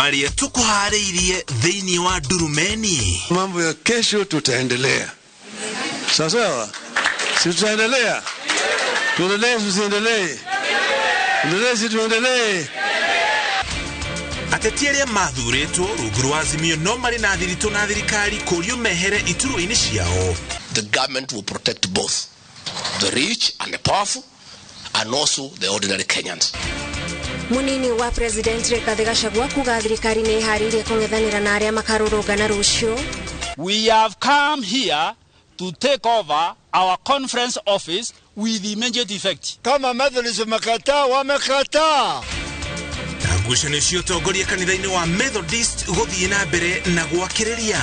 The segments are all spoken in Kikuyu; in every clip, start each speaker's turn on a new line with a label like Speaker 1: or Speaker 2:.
Speaker 1: Marĩa tũkũharĩirie thĩinĩ wa Ndurumeni.
Speaker 2: Mambo ya kesho tutaendelea. Sawa sawa, si tutaendelea? Tuendelee, tusiendelee? Tuendelee, si tuendelee?
Speaker 1: Ateti arĩa mathurĩtwo rungu rwa Azimio no marĩ na thiritũ na thirikari kũrio mehere iturwa-inĩ ciao.
Speaker 3: The government will protect both the rich and the powerful and also the ordinary Kenyans.
Speaker 4: Munini wa President Rigathi Gachagua kuga thirikari nĩ ĩharĩirie kũng'ethanĩra na arĩa makarũrũngana rũciũ.
Speaker 5: We have come here to take over our conference office with immediate effect.
Speaker 2: Kama Methodist wamekataa, wamekataa.
Speaker 1: Na ngucanio cia ũtongoria kanitha-inĩ wa Methodist gũthiĩ na mbere na gwakĩrĩria.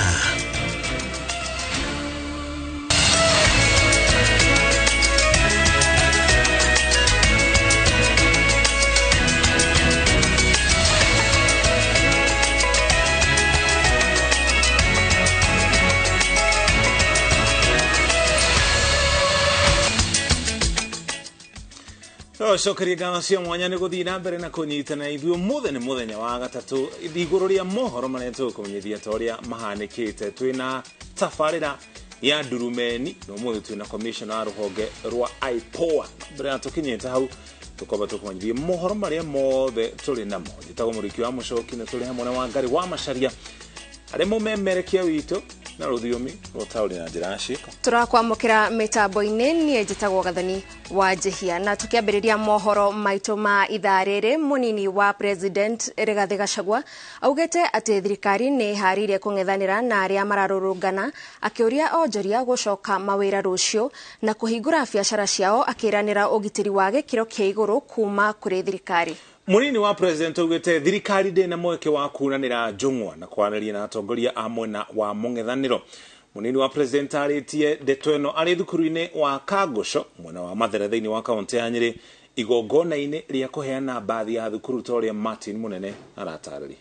Speaker 6: Cokeria ngatho cia mwanya nĩ gũthiĩ na mbere na kũnyitana ithuĩ ũmũthĩ nĩ mũthenya wa gatatũ igũrũ rĩa mohoro marĩa tũgũkũmenyithia ta ũrĩa mahanĩkĩte. Twĩna tabarĩra ya Ndurumeni na ũmũthĩ twĩna commissioner wa rũhonge rwa IPOA. Mbere ya tũkinyĩte hau tũkwamba tũkũmenyithie mohoro marĩa mothe tũrĩ namo. Njĩtagwo Mũrĩki wa Mũcoki na tũrĩ hamwe na Wangari wa Macharia arĩa mũmemerekia witũ na rũthiomi rwa taũni na njĩra ya ciĩko.
Speaker 4: Tũrakwamũkĩra mĩtambo-inĩ niĩ njĩtagwo Gathoni wa Njihia na tũkĩambĩrĩria mohoro maitũ ma ithaa rĩrĩ, mũnini wa President Rigathi Gachagua augĩte atĩ thirikari nĩ ĩharĩirie kũng'ethanĩra na arĩa mararũrũngana, akĩũria onjoria gũcoka mawĩra rũciũ na kũhingũra biacara ciao, akĩranĩra ũgitĩri wa gĩkĩro kĩa igũrũ kuma kũrĩ thirikari.
Speaker 6: Munini wa President augĩte thirikari ndĩna mweke wa kunanĩra njũng'wa na kwaranĩria na atongoria a mwena wa mũng'ethanĩro. Munini wa President arĩtie ndeto ĩno arĩ thukuru-inĩ wa Kangũco mwena wa Mathera thĩinĩ wa kaunti ya Nyĩrĩ igongona-inĩ rĩa kũheana mbathi ya thukuru ta ũrĩa Martin Mũnene aratarĩria.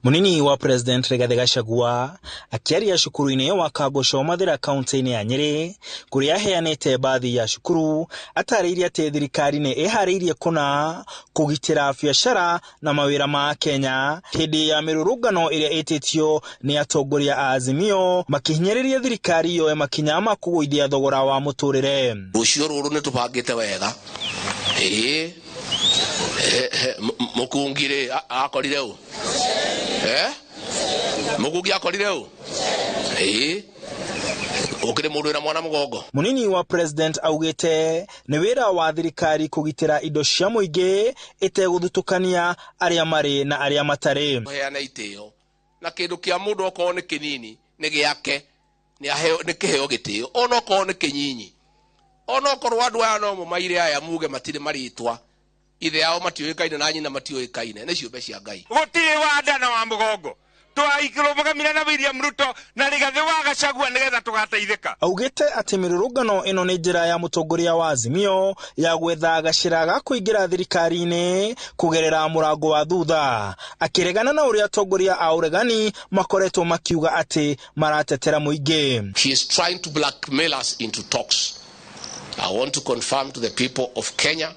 Speaker 7: Munini wa President Rigathi Gachagua akĩaria cukuru-inĩ wa Kangũco Mathera kaunti-inĩ ya Nyĩrĩ kũrĩa aheanĩte mbathi ya cukuru, atarĩirie atĩ thirikari nĩ ĩharĩirie kũna kũgitĩra biacara na mawĩra ma Kenya hĩndĩ ya mĩrũrũngano ĩrĩa ĩtĩtio nĩ atongoria a Azimio makĩhinyĩrĩria thirikari yoe makinya ma kũgũithia thogora wa mũtũrĩre.
Speaker 3: Rũciũ rũrũ nĩ tũbangĩte wega. Ĩĩ mũkungi rĩ akorire ũ? Mũkungi akorire ũ? Ĩĩ ũkĩrĩ mũndũ wĩna mwana mũgongo.
Speaker 7: Munini wa President augĩte nĩ wĩra wa thirikari kũgitĩra indo cia mũingĩ ĩtegũthutũkania arĩa marĩ na arĩa matarĩ.
Speaker 3: Kũheana itĩo na kĩndũ kĩa mũndũ okorwo nĩ kĩnini nĩ gĩake, nĩ kĩheo gĩtĩo, ona okorwo nĩ kĩnyinyi, ona okorwo andũ aya no mũmaire aya muge matirĩ marĩtwa, ithe yao matiũĩkaine na nyina matiũĩkaine, nĩ ciũmbe cia Ngai.
Speaker 8: Gũtirĩ wa nda na wa mũgongo twaikĩrũgamire na William Ruto na Rigathi wa Gachagua nĩgetha tũgateithĩka.
Speaker 7: Augĩte atĩ mĩrũrũngano ĩno nĩ njĩra ya mũtongoria wa Azimio ya gwetha gacĩra ga kũingĩra thirikari-inĩ kũgerera mũrango wa thutha, akĩregana na ũrĩa atongoria a ũregani makoretwo makiuga atĩ maratetera mũingĩ.
Speaker 3: He is trying to blackmail us into talks. I want to confirm to the people of Kenya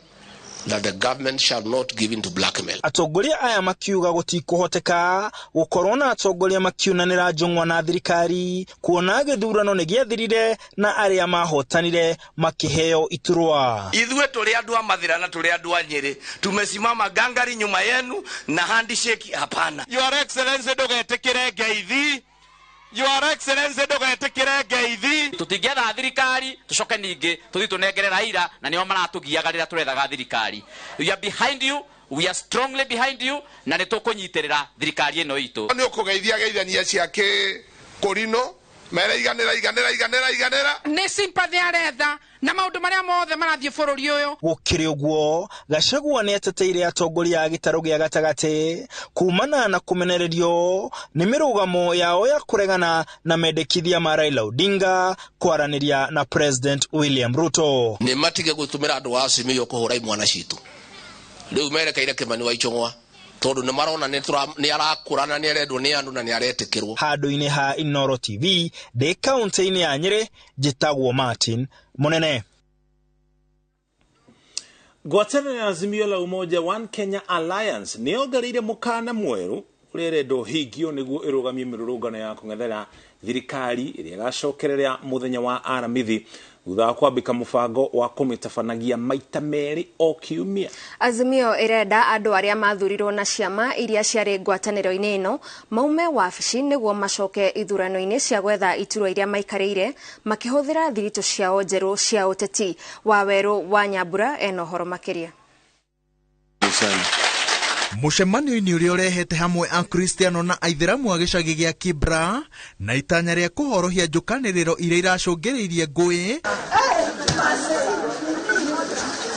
Speaker 3: that the government shall not give in to blackmail.
Speaker 7: Atongoria aya makiuga gũtikũhoteka gũkorwo na atongoria makiunanĩra njũng'wa na thirikari kuona gĩthurano nĩ gĩathirire na arĩa mahotanire makĩheo iturwa.
Speaker 9: Ithuĩ tũrĩ andũ a Mathira na tũrĩ andũ a Nyĩrĩ, tumesimama gangari nyuma yenu na handshake hapana.
Speaker 8: Your Excellency ndũgetĩkĩre ngeithi. Your Excellency ndũgetĩkĩre ngeithi.
Speaker 10: Tũtingĩetha thirikari tũcoke ningĩ tũthiĩ tũnengere Raila na nĩo maratũgiaga rĩrĩa tũrethaga thirikari. We are behind you, we are strongly behind you na nĩ tũkũnyitĩrĩra thirikari ĩno itũ.
Speaker 11: Nĩ ũkũgeithia geithania ciake kũrino mere iganĩra iganĩra iganĩra iganĩra.
Speaker 12: Nĩ sympathy aretha na maũndũ marĩa mothe marathiĩ bũrũri ũyũ.
Speaker 7: Gũkĩrĩ ũguo, Gachagua nĩ ateteire atongoria a gĩtarũ gĩa gatagatĩ kumana na kũmenererio nĩ mĩrũgamo yao ya kũregana na mendekithia ma Raila Odinga kwaranĩria na President William Ruto.
Speaker 3: Nĩ matige gũtũmĩra andũ a Azimio kũhũra imwana citũ. Rĩu merekeire Kĩmani wa Ichung'wa tondũ nĩ marona nĩ arakũra na nĩ arendwo nĩ andũ na nĩ aretĩkĩrwo.
Speaker 7: Handũ-inĩ ha Inooro TV ndĩ kaunti-inĩ ya Nyĩrĩ, njĩtagwo Martin Mũnene.
Speaker 6: Ngwatanĩro ya Azimio la Umoja One Kenya Alliance nĩ yongereire mũkana mwerũ ũrĩa ĩrenda ũhingio nĩguo ĩrũgamie mĩrũrũngano ya kũng'ethera thirikari ĩrĩa ĩgacokerera mũthenya wa Aramithi thutha wa kwambĩka mũbango wa kũmĩtabanagia maita merĩ o kiumia.
Speaker 4: Azimio ĩrenda andũ arĩa mathurirwo na ciama iria ciarĩ ngwatanĩro-inĩ ĩno maume wabici nĩguo macoke ithurano-inĩ cia gwetha iturwa iria maikarĩire makĩhũthĩra thiritũ ciao njerũ cia ũteti. Wawerũ wa Nyambura ena ũhoro makĩria.
Speaker 13: Mũcemanio-inĩ ũrĩa ũrehete hamwe Akristiano na Aithĩramu a gĩcagi gĩa Kibra na itanya rĩa kũhorohia njũkanĩrĩro iria iracũngĩrĩirie ngũĩ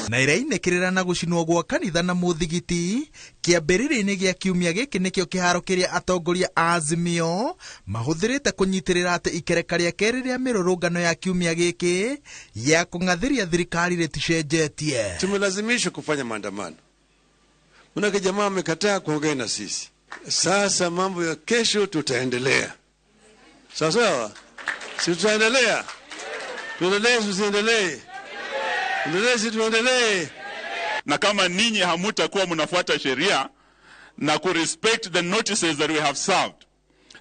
Speaker 13: na irainĩkĩrĩra na gũcinwo gwa kanitha na mũthigiti kĩambĩrĩria-inĩ gĩa kiumia gĩkĩ nĩkĩo kĩharo kĩrĩa atongoria a Azimio mahũthĩrĩte kũnyitĩrĩra atĩ ikereka rĩa kerĩ rĩa mĩrũrũngano ya kiumia gĩkĩ ya kũng'athĩria thirikari rĩticenjetie.
Speaker 2: Tumelazimishwa kufanya maandamano, manake jamaa amekataa kuongea na sisi. Sasa mambo ya kesho tutaendelea, sawa sawa, si tutaendelea? Tuendelee, tusiendelee? Endelee, si tuendelee?
Speaker 14: Na kama ninyi hamutakuwa mnafuata sheria na kurespect the notices that we have served,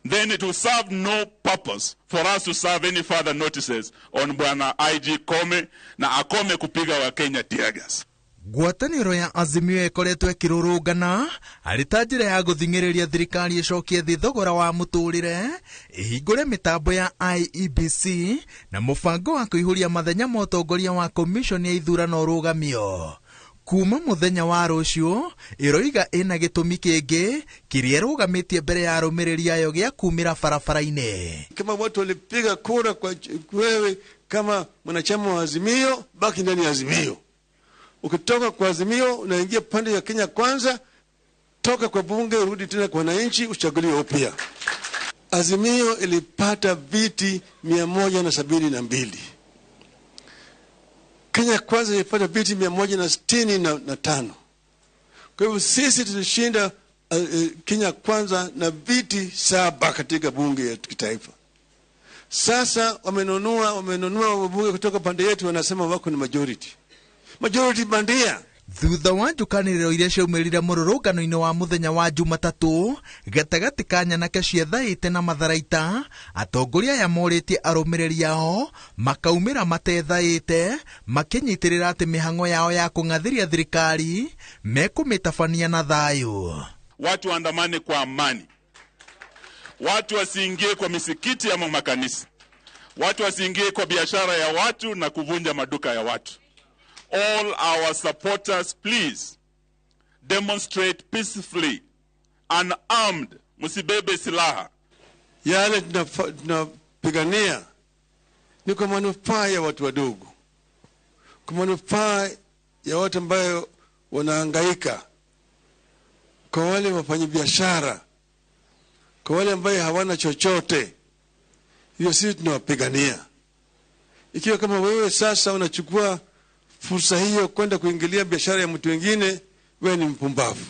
Speaker 14: then it will serve no purpose for us to serve any further notices on Bwana IG Kome na akome kupiga Wakenya tear gas.
Speaker 13: Ngwatanĩro ya Azimio ĩkoretwo ĩkĩrũrũngana arĩ ta njĩra ya gũthing'ĩrĩria thirikari ĩcokie thĩ thogora wa mũtũrĩre, ĩhingũre mĩtambo ya IEBC na mũbango wa kũihũria mathenya ma ũtongoria wa komishoni ya ithurano ũrũgamio. Kuma mũthenya wa rũciũ ĩroiga ĩna gĩtũmi kĩngĩ kĩrĩa ĩrũgamĩtie mbere ya arũmĩrĩri ayo gĩa kumĩra barabara-inĩ.
Speaker 2: Kama watu walipiga kura kwa wewe kama mwanachama wa Azimio, baki ndani ya Azimio. Ukitoka kwa Azimio unaingia pande ya Kenya Kwanza, toka kwa bunge urudi tena kwa wananchi uchaguliwe upya. Azimio ilipata viti 172. Kenya Kwanza ilipata viti 165. Kwa hivyo sisi tulishinda Kenya Kwanza na viti 7 katika bunge ya kitaifa. Sasa wamenunua wabunge kutoka pande yetu, wanasema wako ni majority. Majority bandia.
Speaker 13: Thutha wa njukanĩrĩro iria ciaumĩrire mũrũrũngano-inĩ wa mũthenya wa Jumatatũ gatagatĩ ka nyanake ciethaĩte na matharaita, atongoria aya morĩtie arũmĩrĩri ao makaumĩra matethaĩte makĩnyitĩrĩra atĩ mĩhang'o yao ya kũng'athĩria thirikari mekũmĩtabania na thayũ.
Speaker 14: Watu waandamane kwa amani, watu wasiingie kwa misikiti ama makanisa, watu wasiingie kwa biashara ya watu na kuvunja maduka ya watu. All our supporters, please demonstrate peacefully, unarmed, msibebe silaha.
Speaker 2: Yale tunapigania ni kwa manufaa ya watu wadogo, kwa manufaa ya watu ambao wanahangaika, kwa wale wafanyabiashara, kwa wale ambao hawana chochote. Hiyo sisi tunawapigania. Ikiwa kama wewe sasa unachukua fursa hiyo kwenda kuingilia biashara ya mtu mwingine, wewe ni mpumbavu.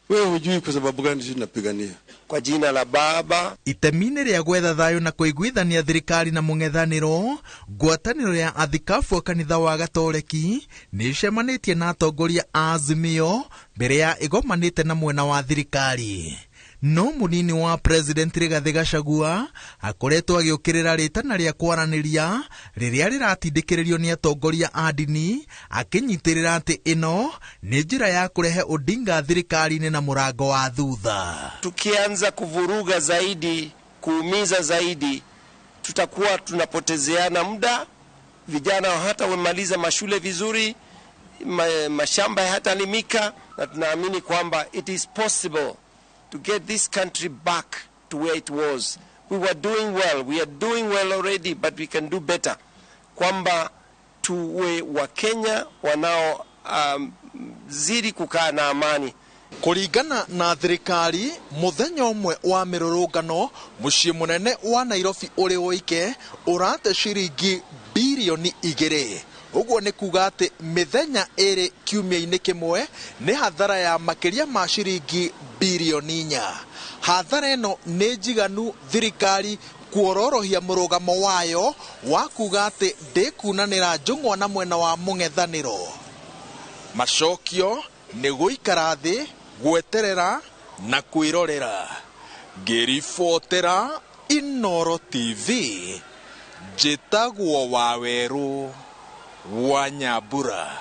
Speaker 2: Wewe hujui kwa sababu gani sisi tunapigania.
Speaker 9: Kwa jina la Baba.
Speaker 13: Itemi-inĩ rĩa gwetha thayũ na kũiguithania thirikari na mũng'ethanĩro, ngwatanĩro ya athikabu a kanitha wa Gatoreki nĩ ĩcemanĩtie na atongoria a Azimio mbere ya ĩgomanĩte na mwena wa thirikari. No mũnini wa President Rigathĩ Gachagua akoretwo agĩũkĩrĩra rĩtana rĩa kwaranĩria rĩrĩa rĩratindĩkĩrĩrio nĩ atongoria a ndini, akĩnyitĩrĩra atĩ ĩno nĩ njĩra ya kũrehe Odinga thirikari-inĩ na mũrango wa thutha.
Speaker 9: Tukianza kuvuruga zaidi, kuumiza zaidi, tutakuwa tunapotezeana muda. Vijana hata wamaliza mashule vizuri, mashamba hatalimika, na tunaamini kwamba it is possible to get this country back to where it was. We were doing well, we are doing well already, but we can do better. Kwamba tuwe wa Kenya wanao zidi kukaa na amani.
Speaker 13: Kũringana na thirikari, mũthenya ũmwe wa mĩrũrũngano mũciĩ mũnene wa Nairobi ũrĩ woike ũrate ciringi birioni 2. Ũguo nĩ kuga atĩ mĩthenya ĩrĩ kiumia-inĩ kĩmwe nĩ hathara ya makĩria ma ciringi birioni 4. Hathara ĩno nĩ njiganu thirikari kuororohia mũrũgamo wayo wa kuga atĩ ndĩkunanĩra njũng'wa na mwena wa mũng'ethanĩro.
Speaker 15: Macokio nĩ gũikara thĩ, gweterera na kwĩrorera. Ngĩribotera Inooro TV, njĩtagwo Wawerũ wa Nyambura.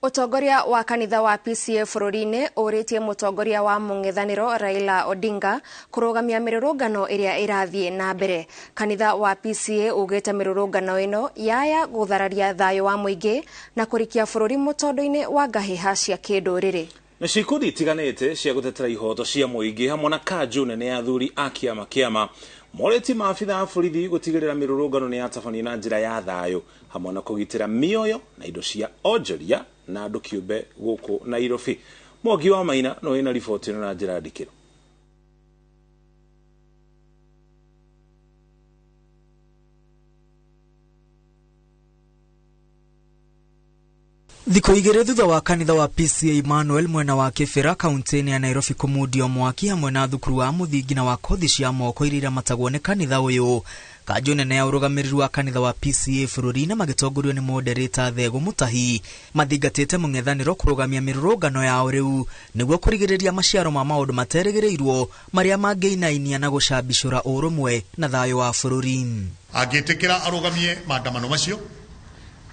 Speaker 4: Ũtongoria wa kanitha wa PCEA bũrũri-inĩ ũrĩtie mũtongoria wa mũng'ethanĩro Raila Odinga kũrũgamia mĩrũrũngano ĩrĩa ĩrathiĩ na mbere. Kanitha wa PCEA ugĩte mĩrũrũngano ĩno yaya gũthararia thayũ wa mũingĩ na kũrikia bũrũri mũtondo-inĩ wa ngahĩha cia kĩndũrĩrĩ.
Speaker 6: Nacio ikundi itiganĩte cia gũtetera ihoto cia mũingĩ hamwe na kanjũ nene ya athuri a kĩama kĩama morĩtie maabitha a borithi gũtigĩrĩra mĩrũrũngano nĩ yatabanio na njĩra ya thayũ hamwe na kũgitĩra mĩoyo na indo cia onjoria na andũ kĩũmbe gũkũ Nairobi. Mwangi wa Maina no ĩna riboti ĩno na njĩra ndikĩru.
Speaker 16: Thikũ igĩrĩ thutha wa kanitha wa PCEA Emmanuel mwena wa Kibera kaunti-inĩ ya Nairobi kũmundio mwaki hamwe na thukuru wa mũthingi na wa kothi cia moko iria iramatagwo nĩ kanitha ũyũ. Kanjũ nene ya ũrũgamĩrĩri wa kanitha wa PCEA bũrũri-inĩ magĩtongorio nĩ moderator Thegũ Mutahi mathingatĩte mũng'ethanĩro kũrũgamia mĩrũrũngano yao rĩu nĩguo kũrigĩrĩria maciaro ma maũndũ materĩgĩrĩirwo marĩa mangĩinainia na gũcambicũra ũrũmwe na thayũ wa bũrũri.
Speaker 17: Angĩtĩkĩra arũgamie maandamano macio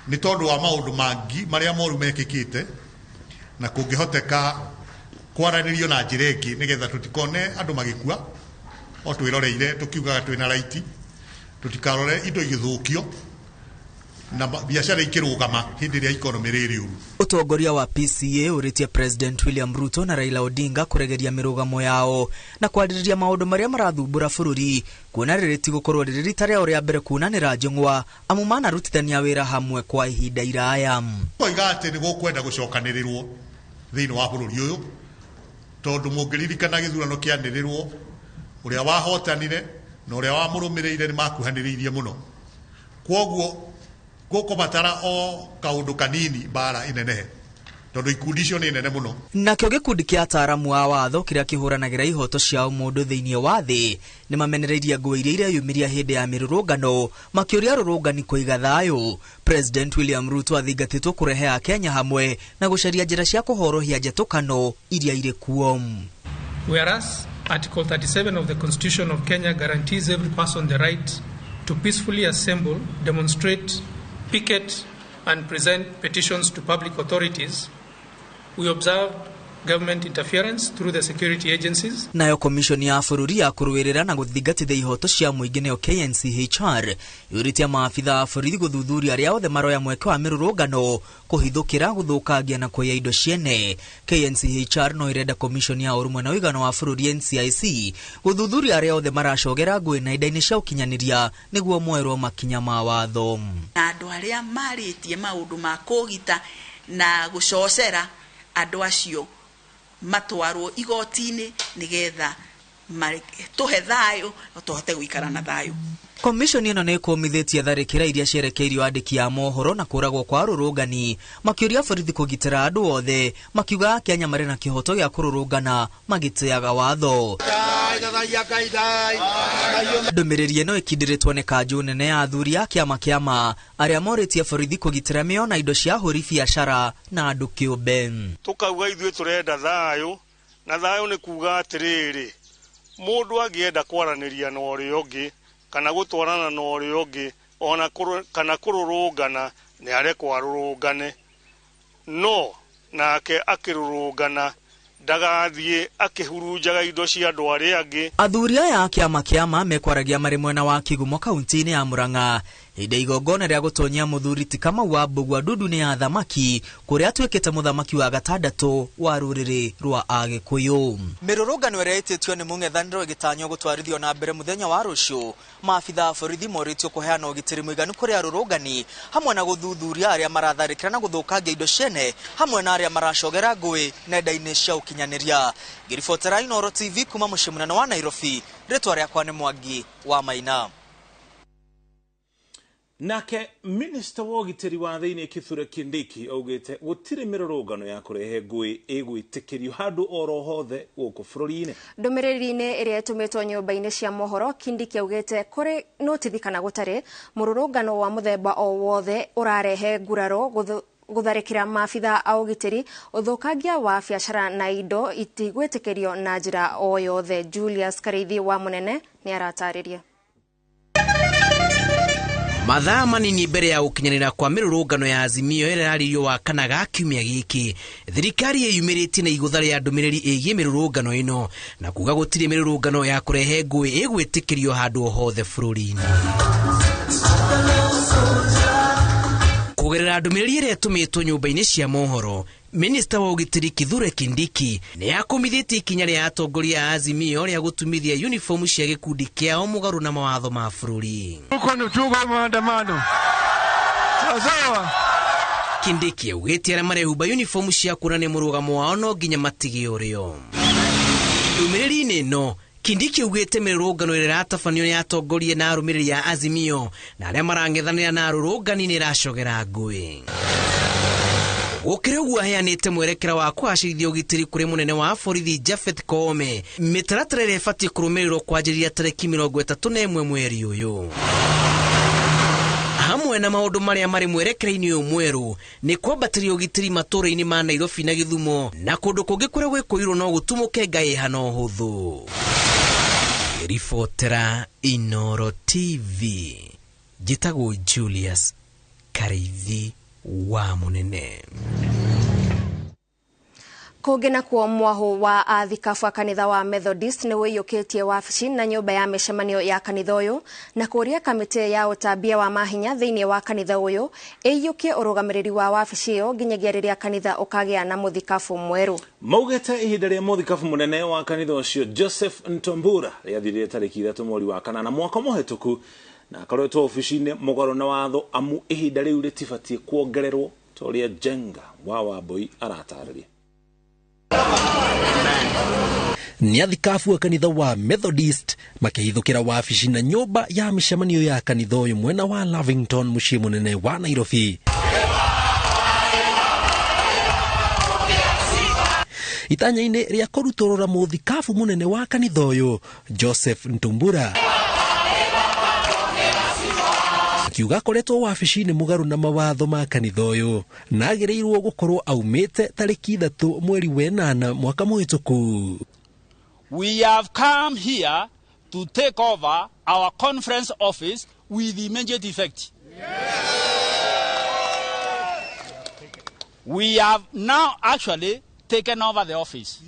Speaker 17: nĩ tondũ wa maũndũ mangi marĩa moru mekĩkĩte na kũngĩhoteka kwaranĩrio na njĩra ĩngĩ nĩgetha tũtikone andũ magĩkua o twĩroreire tũkiugaga twĩna raiti, tũtikarore indo igĩthũkio na biacara ikĩrũgama hĩndĩ ĩrĩa economy ĩrĩ ũru.
Speaker 16: Ũtongoria wa PCEA ũrĩtie President William Ruto na Raila Odinga kũregeria mĩrũgamo yao na kwarĩrĩria maũndũ marĩa marathumbũra bũrũri kuona rĩrĩ ti gũkorwo rĩrĩ rita rĩao rĩa mbere kunanĩra njũng'wa amu manarutithania wĩra hamwe kwa ihinda iraya.
Speaker 17: Koiga atĩ nĩ gũkwenda gũcokanĩrĩrwo thĩinĩ wa bũrũri ũyũ tondũ mũngĩririkana gĩthurano kĩanĩrĩrwo ũrĩa wahotanire na ũrĩa wamũrũmĩrĩire nĩ makuhanĩrĩirie mũno, kwoguo gũkũbatara o kaũndũ kanini mbara ĩnenehe tondũ ikundi icio nĩ nene mũno.
Speaker 16: Nakĩo gĩkundi kĩa ataaramu a watho kĩrĩa kĩhũranagĩra ihoto cia ũmũndũ thĩinĩ wa thĩ nĩ mamenereirie ngũĩ iria ireyumĩria hĩndĩ ya mĩrũrũngano makĩũria arũrũngani kũiga thayũ. President William Ruto athingatĩtwo kũrehe Akenya hamwe na gũcaria njĩra cia kũhorohia njatũkano iria irĩ kuo.
Speaker 18: Whereas Article 37 of the Constitution of Kenya guarantees every person the right to peacefully assemble, demonstrate, picket and present petitions to public authorities, we observed government interference through the security agencies.
Speaker 16: Nayo commission ya bũrũri ya kũrũĩrĩra na gũthingatithia ihoto cia mũingĩ nĩyo KNCHR yũrĩtie maabitha a borithi gũthuthuria arĩa othe maroya mweke wa mĩrũrũngano kũhithũkĩra gũthũkangia na kũiya indo ciene. KNCHR no ĩrenda commission ya ũrũmwe na ũigano wa bũrũri NCIC gũthuthuria arĩa othe maracogera ngũĩ na indo-inĩ cia ũkinyanĩria nĩguo moerwo makinya ma watho.
Speaker 19: Na andũ arĩa marĩtie maũndũ ma kũgita na gũcocera andũ acio matwarwo igoti-inĩ nĩgetha tũhe thayũ tũhote gũikara na thayũ.
Speaker 16: Commission ĩno nĩ ĩkũmithĩtie tharĩkĩra iria cierekeirio andĩki a mohoro na kũragwo kwa arũrũngani makĩũria borithi kũgitĩra andũ othe makiuga Akenya marĩ na kĩhoto gĩa kũrũrũngana magĩtĩaga watho. Ndũmĩrĩri ĩno ĩkindĩrĩtwo nĩ kanjũ nene ya athuri a kĩama kĩama arĩa morĩtie borithi kũgitĩra mĩoyo na indo cia ahũri biacara na andũ kĩũmbe.
Speaker 20: Tũkauga ithuĩ tũrenda thayũ na thayũ nĩ kuga atĩrĩrĩ mũndũ angĩenda kwaranĩria na ũrĩa ũngĩ kana gũtwarana na ũrĩa ũngĩ ona kana kũrũrũngana nĩ arekwo arũrũngane, no nake akĩrũrũngana ndagathiĩ akĩhurunjaga indo cia andũ arĩa angĩ.
Speaker 16: Athuri aya a kĩama kĩama mekwaragia marĩ mwena wa Kigumo kaunti-inĩ ya Murang'a hĩndĩ igongona rĩa gũtonyia mũthuri ti Kamau wa Mbũgua ndundu-inĩ ya thamaki kũrĩa atuĩkĩte mũthamaki wa gatandatũ wa rũrĩrĩ rwa Agĩkũyũ. Mĩrũrũngano ĩrĩa ĩtĩtio nĩ mũng'ethanĩro ĩgĩtanywo gũtwarithio na mbere mũthenya wa rũciũ, maabitha a borithi morĩtio kũheana ũgitĩri mũiganu kũrĩ arũrũngani hamwe na gũthuthuria arĩa maratharĩkĩra na gũthũkangia indo ciene hamwe na arĩa maracogera ngũĩ nenda-inĩ cia ũkinyanĩria. Ngĩribotera Inooro TV kuma mũciĩ mũnene wa Nairobi, rĩtwa rĩakwa nĩ Mwangi wa Maina.
Speaker 6: Nake minista wa ũgitĩri wa thĩinĩ Kithure Kindiki augĩte gũtirĩ mĩrũrũngano ya kũrehe ngũĩ ĩgwĩtĩkĩrio handũ oro hothe gũkũ bũrũri-inĩ.
Speaker 4: Ndũmĩrĩri-inĩ ĩrĩa ĩtũmĩtwo nyũmba-inĩ cia mohoro, Kindiki augĩte kũrĩ notithi kana gũtarĩ mũrũrũngano wa mũthemba o wothe ũrarehe nguraro Gũtharĩkĩra maabitha a ũgitĩri, ũthũkangia wa biacara na indo itigwĩtĩkĩrio na njĩra o yothe. Julius Kariithi wa Mũnene nĩ aratarĩria.
Speaker 21: Mathaa manini mbere ya gũkinyanĩra kwa mĩrũrũngano ya Azimio ĩrĩa ĩrarĩrio wa kana ga kiumia gĩkĩ, thirikari ĩyumĩrĩtie na igũtha rĩa ndũmĩrĩri ĩgiĩ mĩrũrũngano ĩno na kuga gũtirĩ mĩrũrũngano ya kũrehe ngũĩ ĩgwĩtĩkĩrio handũ o hothe bũrũri-inĩ. Kũgerera ndũmĩrĩri ĩrĩa ĩtũmĩtwo nyũmba-inĩ cia mohoro, Minista wa ũgitĩri Kithure Kindiki nĩ akomithĩtie ikinya rĩa atongoria a Azimio rĩa gũtumithia uniform cia gĩkundi kĩao mũgarũ na mawatho ma bũrũri.
Speaker 2: Tuko maandamano. Sawa sawa.
Speaker 21: Kindiki augĩte arĩa marehumba uniform cia kuonania mũrũgamo wao no nginya matige ũrĩo. Ndũmĩrĩri-inĩ ĩno, Kindiki augĩte mĩrũrũngano ĩrĩa ĩratabanio nĩ atongoria na arũmĩrĩri a Azimio na arĩa marang'ethanĩra na arũrũngani nĩ ĩracogera ngũĩ. Gũkĩrĩ ũguo aheanĩte mwerekera wa kũgacĩrithia ũgitĩri kũrĩ mũnene wa borithi Japhet Koome, mĩtaratara ĩrĩa ĩbatiĩ kũrũmĩrĩrwo kwanjĩrĩria tarĩki 31 mweri ũyũ. Hamwe na maũndũ marĩa marĩ mwerekera-inĩ ũyũ mwerũ nĩ kwambatĩria ũgitĩri matũũra-inĩ ma Nairobi na Gĩthumo na kũndũ kũngĩ kũrĩa gwĩkũirwo no gũtumũke ngaĩha na ũhũthũ. Ribotera Inoro TV, njĩtagwo Julius Kariithi wa Mũnene.
Speaker 4: Kũngĩ nakuo mwahũ wa athikabu a kanitha wa Methodist nĩ wĩiyũkĩtie wabici na nyũmba ya mĩcemanio ya kanitha ũyũ na kũria kamĩtĩ ya ũtambia wa mahinya thĩinĩ wa kanitha ũyũ ĩiyũkie ũrũgamĩrĩri wa wabici ĩyo nginyagia rĩrĩa kanitha ũkagĩa na mũthikabu mwerũ.
Speaker 6: Maugĩte ihinda rĩa mũthikabu mũnene wa kanitha ũcio Joseph Ntombura rĩathirire tarĩki 3 mweri wa kanana mwaka mũhetũku na akoretwo obici-inĩ mũgarũ na watho amu ihinda rĩu rĩtibatiĩ kuongererwo ta ũrĩa Jenga wa Wambui aratarĩria.
Speaker 22: Nĩ athikabu a kanitha wa Methodist makĩhithũkĩra wabici na nyũmba ya mĩcemanio ya kanitha ũyũ mwena wa Lavington mũciĩ mũnene wa Nairobi. Itanya-inĩ rĩa kũrutũrũra mũthikabu mũnene wa kanitha ũyũ Joseph Ntumbura akiuga akoretwo wabici-inĩ mũgarũ na mawatho ma kanitha ũyũ na agĩrĩirwo gũkorwo aumĩte tarĩki 3 mweri wa 8 mwaka mũhĩtũku.
Speaker 5: We have come here to take over our conference office with immediate effect. We have now actually taken over the office.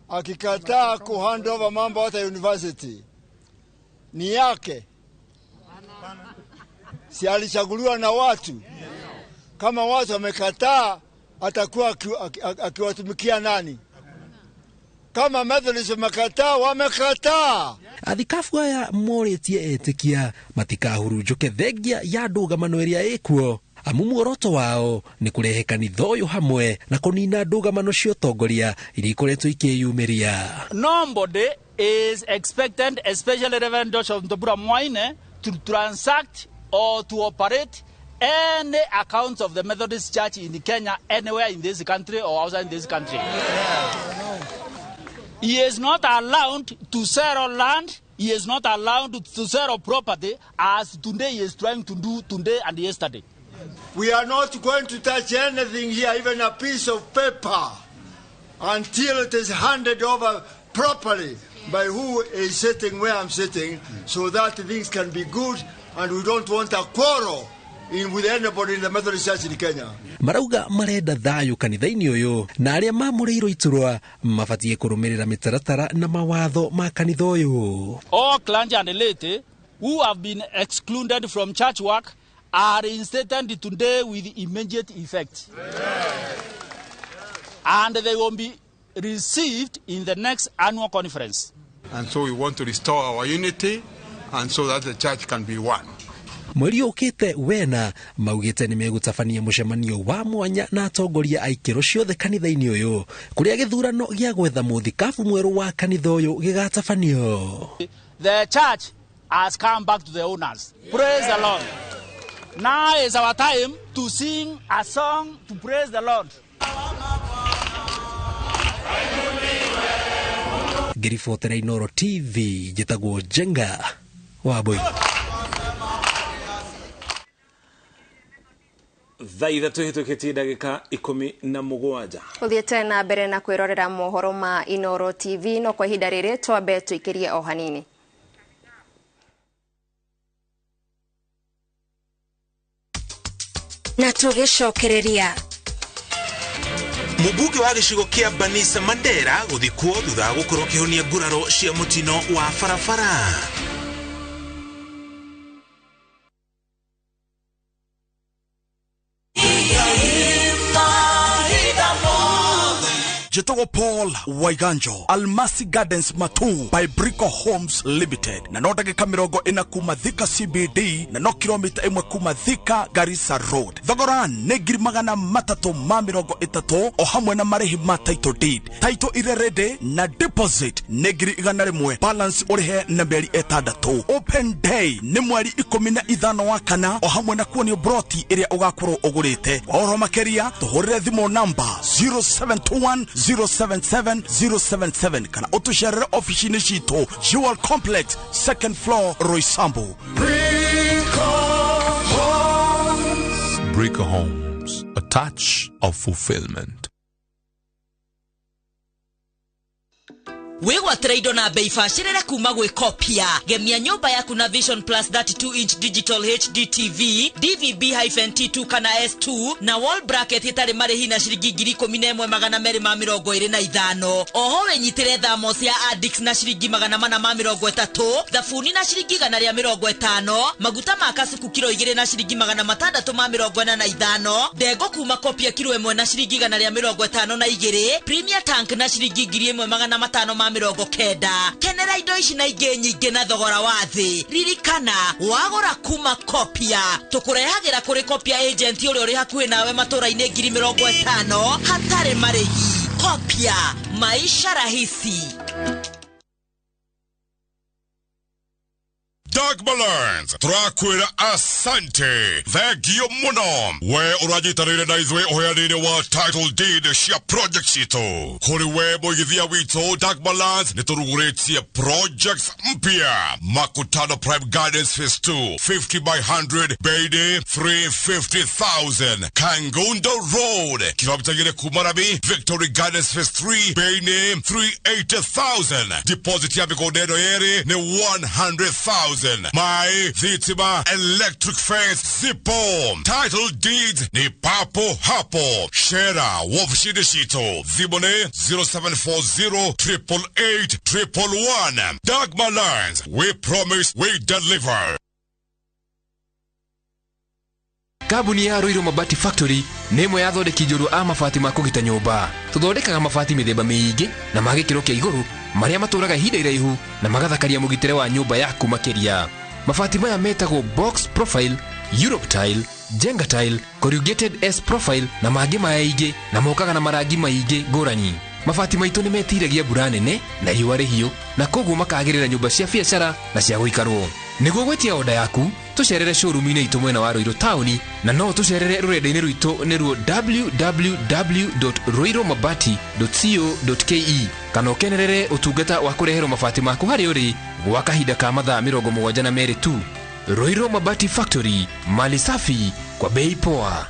Speaker 23: Akikataa kuhand over mambo hata university ni yake. Si alichaguliwa na watu? Kama watu wamekataa, atakuwa akiwatumikia nani? Kama Methodist wamekataa, wamekataa.
Speaker 22: Athikabu aya morĩtie etĩkia matikahurunjũke thengia ya ndũgamano ĩrĩa ĩkuo amu muoroto wao nĩ kũrehe kanitha ũyũ hamwe na kũnina ndũgamano cia ũtongoria iria ikoretwo ikĩyumĩria.
Speaker 5: Nobody is expected, especially Reverend Joseph Ntombura Mwaine, to transact or to operate any accounts of the Methodist Church in Kenya, anywhere in this country or outside this country. He is not allowed to sell land. He is not allowed to sell property as today he is trying to do today and yesterday.
Speaker 23: We are not going to touch anything here, even a piece of paper, until it is handed over properly by who is sitting where I'm sitting, so that things can be good, and we don't want a quarrel with anybody in the Methodist Church in Kenya.
Speaker 22: Marauga marenda thayũ kanitha-inĩ ũyũ na arĩa mamũrĩirwo iturwa mabatiĩ kũrũmĩrĩra mĩtaratara na mawatho ma kanitha ũyũ.
Speaker 5: All clergy and laity who have been excluded from church work are reinstated today with immediate effect. And they will be received in the next annual conference.
Speaker 11: And so we want to restore our unity, and so that the church can be one.
Speaker 22: Mweri ũkĩte wena maugĩte nĩ megũtabania mũcemanio wa mwanya na atongoria a ikĩro ciothe kanitha-inĩ ũyũ kũrĩa gĩthurano gĩa gwetha mũthikabu mwerũ wa kanitha ũyũ gĩgatabanio.
Speaker 5: The church has come back to the owners. Praise the Lord. Now is our time to sing a song to praise the Lord.
Speaker 22: Ngĩribotera Inoro TV, njĩtagwo Jenga wa Mbui.
Speaker 6: Thaa 3 hĩtũkĩtie ndagĩka 17.
Speaker 4: Ũthiĩte na mbere na kwĩrorera mohoro ma Inoro TV, no kwa ihinda rĩrĩ twambe tũikĩrie o hanini.
Speaker 1: Na tũgĩcokereria
Speaker 8: Mũmbunge wa gĩcigo kĩa Banisa Mandera gũthikwo thutha wa gũkorwo kĩhonia nguraro cia mũtino wa barabara.
Speaker 10: Njĩtagwo Paul Waiganjo, Almasi Gardens Matu by Brico Homes Limited, na no ndagĩka 40 kuma Thika CBD na no kilomita 1 kuma Thika Garissa Road. Thogora nĩ 330,000 o hamwe na marĩhi ma title deed, title ire ready na deposit nĩ 100,000, balance ũrĩhe na mĩeri 6. Open day nĩ mweri 15 wa kana o hamwe na kuonio broti ĩrĩa ũgakorwo ũgũrĩte. Kwa ũhoro makĩria tũhũrĩre thimũ namba 0721 077 077 kana ũtũcerere ofici-inĩ citũ Jewel Complex, second floor, Roysambu.
Speaker 24: Brico Homes, a touch of fulfillment.
Speaker 25: Wĩgwatĩre indo na bei bacĩrĩre kuma gwĩ Kopia. Gemia nyũmba yaku na Vision Plus 32 inch digital HD TV, DVB-T2 kana S2 na wall bracket ĩtarĩ marĩhi na ciringi 11,225. Oho wĩnyitĩre thamos ya Addix na ciringi 430, thabuni na ciringi 150, maguta ma kasuku kilo 2 na ciringi 645, ndengũ kuma Kopia kilo 1 na ciringi 152, Premier Tank na ciringi 1590. Kenera indo ici na ingĩ nyingĩ na thogora wa thĩ. Ririkana wagũra kuma Kopia tũkũrehagĩra kũrĩ Kopia agent ũrĩa ũrĩ hakuhĩ nawe matũra-inĩ 50,000 hatarĩ marĩhi. Kopia, maisha rahisi.
Speaker 26: Dagmalands turakwira asante thengio muno we uranyitanĩire na ithuĩ ũheani-inĩ wa title deed cia project citũ. Kũrĩ we mũigithia witũ Dagmalands nĩ tũrugũrĩtie projects mpya. Makutano Prime Gardens Phase 2 50 by 100 bei nĩ 350,000. Kangundo Road kilomita 2 kuma Rabi Victory Gardens Phase 3 bei nĩ 380,000. Deposit ya mĩgũnda ĩno yerĩ nĩ 100,000. My thitima electric fence zipo. Title deeds ni papo hapo. Shera wofishini citũ. Thimũ nĩ 0740 888 111. Dagmar Lands, we promise we deliver.
Speaker 27: Kambuni ya Ruiru Mabati Factory nĩ ĩmwe ya athondeki njorua a mabati ma kũgita nyũmba. Tũthondekaga mabati mĩthemba mĩingĩ na ma gĩkĩro kĩa igũrũ marĩa matũraga ihinda iraihu na magathakaria mũgitĩre wa nyũmba yaku makĩria. Mabati maya metagwo box profile, Europe tile, Jenga tile, corrugated S profile na mangĩ maingĩ na mokaga na marangi maingĩ ngũrani. Mabati maitũ nĩ metiragia mbura nene na riũa rĩhiũ na koguo makagĩrĩra nyũmba cia biacara na cia gũikarwo. Nĩguo gwĩtia oda yaku tũcerere showroom-inĩ itũ mwena wa Ruiru taũni na no tũcerere rũrenda-inĩ rwitũ nĩruo www.ruirumabati.co.ke kana ũkenerere ũtungata wa kũreherwo mabati maku harĩa ũrĩ gwa kahinda ka mathaa 72 tu. Ruiru Mabati Factory, mali safi kwa bei poa.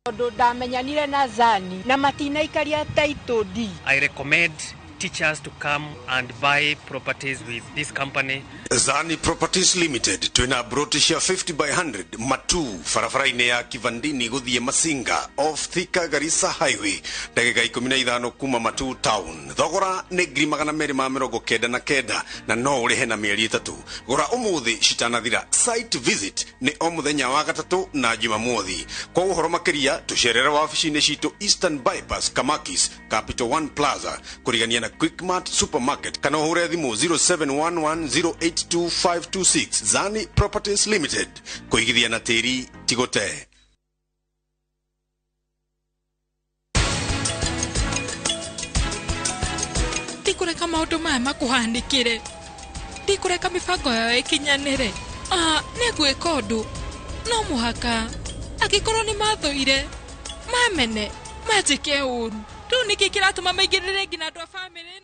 Speaker 28: Tondu ndamenyanire na Zani na matinaikaria title deed.
Speaker 29: I recommend teachers to come and buy properties with this company.
Speaker 30: Zani Properties Limited twina broti cia 50 by 100 Matu barabara-inĩ ya Kivandini gũthiĩ Masinga off Thika Garissa Highway ndagĩka 15 kuma Matu town. Thogora nĩ 299,000 na no ũrĩhe na mĩeri 3. Gũra ũmũthĩ citanathira. Site visit nĩ o mũthenya wa gatatũ na Jumamothi. Kwa ũhoro makĩria tũcerere wabici-inĩ citũ Eastern Bypass Kamakis Capital One Plaza kũrigania na Quickmart Supermarket kana ũhũre thimũ 0711082526. Zani Properties Limited, kũigithia na tĩri ti gũte.
Speaker 12: Ndikũreka maũndũ maya makũhanĩkĩre, ndikũreka mĩbango yao ĩkinyanĩre. Nĩngwĩka ũndũ no mũhaka, angĩkorwo nĩ mathũire mamene manjĩke ũru. Rĩu nĩkĩ kĩratũma maingĩrĩre nginya andũ a bamĩrĩ?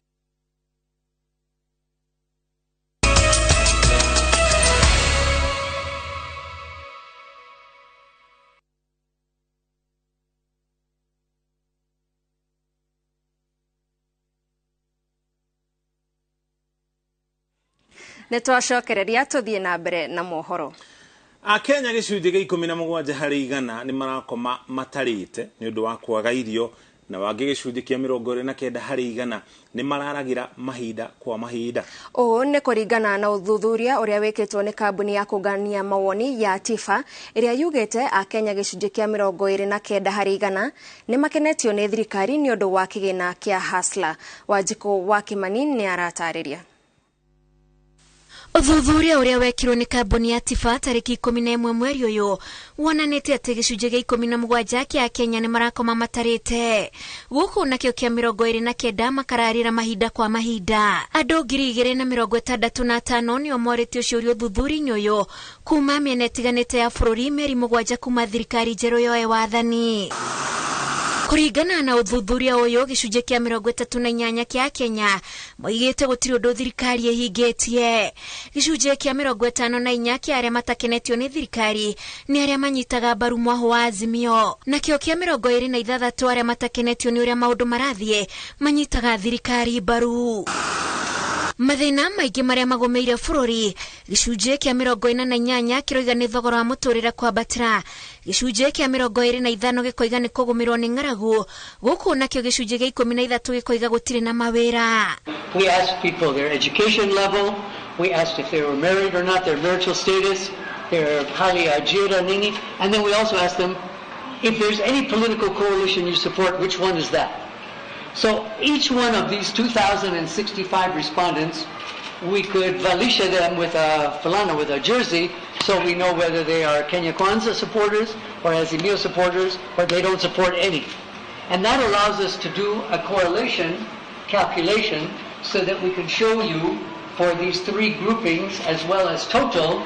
Speaker 4: Nĩ twacokereria tũthiĩ na mbere na mohoro.
Speaker 6: Akenya gĩcunjĩ gĩa 17 harĩ igana nĩ marakoma matarĩte nĩ ũndũ wa kwaga irio, na wangĩ gĩcunjĩ kĩa 29 harĩ igana nĩ mararagĩra mahinda kwa mahinda.
Speaker 4: Ũũ nĩ kũringana na ũthuthuria ũrĩa wĩkĩtwo nĩ kambuni ya kũngania mawoni ya TIFA ĩrĩa yugĩte Akenya gĩcunjĩ kĩa 29 harĩ igana nĩ makenetio nĩ thirikari nĩ ũndũ wa kĩgĩna kĩa Hustler. Wanjikũ wa Kimani nĩ aratarĩria.
Speaker 1: Ũthuthuria ũrĩa wekirwo nĩ kambuni ya TIFA tarĩki 11 mweri ũyũ wonanĩtie atĩ gĩcunjĩ gĩa 17 kĩa Kenya nĩ marakoma matarĩte, gũkũ nakĩo kĩa 29 makararĩra mahinda kwa mahinda. Andũ 2065 nĩo morĩtio ciũria ũthuthuria-inĩ ũyũ kuma mĩena ĩtiganĩte ya bũrũri mĩeri 7 kuma thirikari njerũ yoe wathani. Kũringana na ũthuthuria ũyũ, gĩcunjĩ kĩa 38 kĩa Kenya moigĩte gũtirĩ ũndũ thirikari ĩhingĩtie. Gĩcunjĩ kĩa 54 kĩa arĩa matakenetio nĩ thirikari nĩ arĩa manyitaga mbaru mwahũ wa Azimio, nakĩo kĩa 26 arĩa matakenetio nĩ ũrĩa maũndũ marathiĩ manyitaga thirikari mbaru. Mathĩna maingĩ marĩa magũmĩire bũrũri, gĩcunjĩ kĩa 48 kĩroiga nĩ thogora wa mũtũrĩre kwambatĩra, gĩcunjĩ kĩa 25 gĩkoiga nĩ kũgũmĩrwo nĩ ng'aragu, gũkũ nakĩo gĩcunjĩ gĩa 13 gĩkoiga gũtirĩ na mawĩra.
Speaker 3: We asked people their education level, we asked if they were married or not, their marital status, their hali ya ajira nini, and then we also asked them if there's any political coalition you support, which one is that? So each one of these 2,065 respondents, we could valisha them with a fulana, with a jersey, so we know whether they are Kenya Kwanza supporters or Azimio supporters, or they don't support any. And that allows us to do a correlation calculation so that we can show you for these three groupings as well as total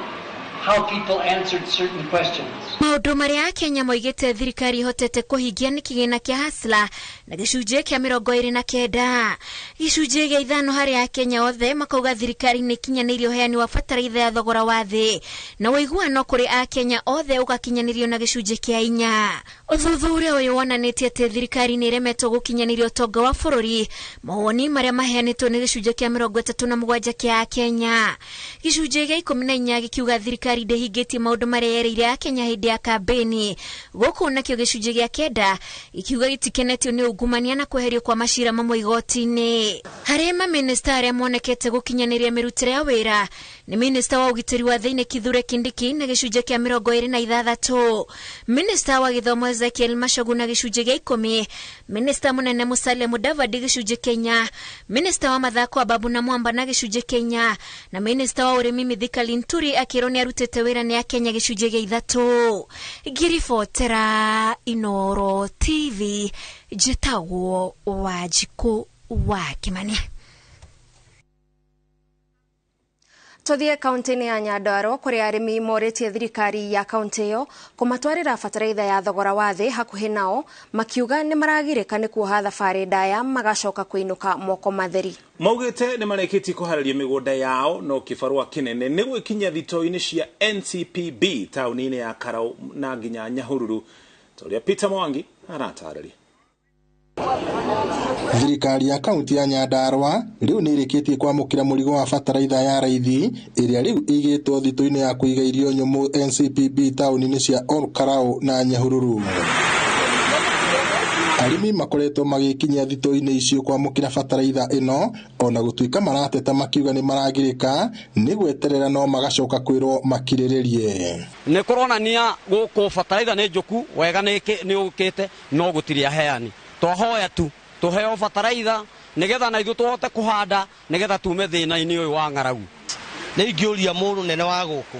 Speaker 3: how people answered certain questions.
Speaker 1: Maũndũ marĩa Kenya moigĩte thirikari ihotete kũhingia nĩ kĩgĩna kĩa Hustler na gĩcunjĩ kĩa 29. Gĩcunjĩ gĩa 5 harĩ Akenya othe makauga thirikari nĩ ikinyanĩirie ũheani wa bataraitha ya thogora wa thĩ, na ũiguano kũrĩ Akenya othe ũgakinyanĩrio na gĩcunjĩ kĩa 4. Ũthuthuria ũyũ wonanĩtie atĩ thirikari nĩ ĩremetwo gũkinyanĩria ũtonga wa bũrũri, mawoni marĩa maheanĩtwo nĩ gĩcunjĩ kĩa 37 kĩa Akenya. Gĩcunjĩ gĩa 14 gĩkiuga thirikari ndĩhingĩtie maũndũ marĩa yerĩire Akenya hĩndĩ ya kambĩni, gũkũ nakĩo gĩcunjĩ gĩa 9 gĩkiuga gĩtikenetio nĩ ungumania na kweherio kwa macira mamwe igoti-inĩ. Harĩ mamĩnĩsta arĩa monekete gũkinyanĩria mĩrutĩre ya wĩra nĩ minista wa ũgitĩri wa thĩinĩ Kithure Kindiki na gĩcunjĩ kĩa 26, minista wa gĩthomo Ezekiel Machogu na gĩcunjĩ gĩa 10, minista mũnene Musalia Mudavadi gĩcunjĩ kĩa 4, minista wa mathako Ababu na Mwamba na gĩcunjĩ kĩa 4, na minista wa ũrĩmi Mithika Linturi akĩrwo nĩ arutĩte wĩra nĩ Akenya gĩcunjĩ gĩa 3. Ngiribotera Inoro TV, njĩtagwo Wanjikũ wa Kimani.
Speaker 4: Tũthiĩ kaunti-inĩ ya Nyandarua kũrĩa arĩmi morĩtie thirikari ya kaunti ĩyo kũmatwarĩra bataraitha ya thogora wa thĩ hakuhĩ nao, makiuga nĩ maragirĩka nĩ kuoha thabarĩ ndaya magacoka kũinũka moko matheri.
Speaker 6: Maugĩte nĩ marĩkĩtie kũharĩria mĩgũnda yao no kĩbarũa kĩnene nĩ gwĩkinyia thitoo-inĩ cia NCPB taũni-inĩ ya Karau na nginya Nyahururu, ta ũrĩa Peter Mwangi aratarĩria.
Speaker 7: Thirikari ya kaunti ya Nyandarua rĩu nĩ ĩrĩkĩtie kwamũkĩra mũrigo wa bataraitha ya raithi ĩrĩa rĩu ĩigĩtwo thitũ-inĩ ya kũiga irio nyũmũ NCPB taũni-inĩ cia Ol Kalou na Nyahururu. Arĩmi makoretwo magĩkinyia thitũ-inĩ icio kwamũkĩra bataraitha ĩno ona gũtuĩka marateta makiuga nĩ maragirĩka nĩ gweterera no magacoka kwĩrwo makirĩrĩrie.
Speaker 9: Nĩ kũronania gũkũ bataraitha nĩ njũku wega nĩ ũkĩte no gũtirĩ aheani. Twahoya tu tuheo bataraitha nigetha na ithuĩ tũhote kũhanda nigetha tume thĩna-inĩ ũyũ wa ng'aragu.
Speaker 13: Nĩ ingĩũria mũnene wa gũkũ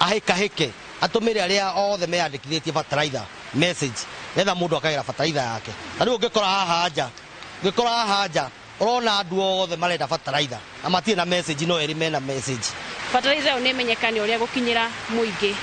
Speaker 13: ahĩkahĩke atũmĩre arĩa othe meyandĩkithĩtie bataraitha message nĩgetha mũndũ akagĩra bataraitha yake. Na rĩu ũngĩkora haha nja ũrona andũ othe marenda bataraitha na matirĩ na message, no erĩ mena message.
Speaker 14: Bataraitha ĩyo nĩ ĩmenyekane ũrĩa gũkinyĩra mũingĩ,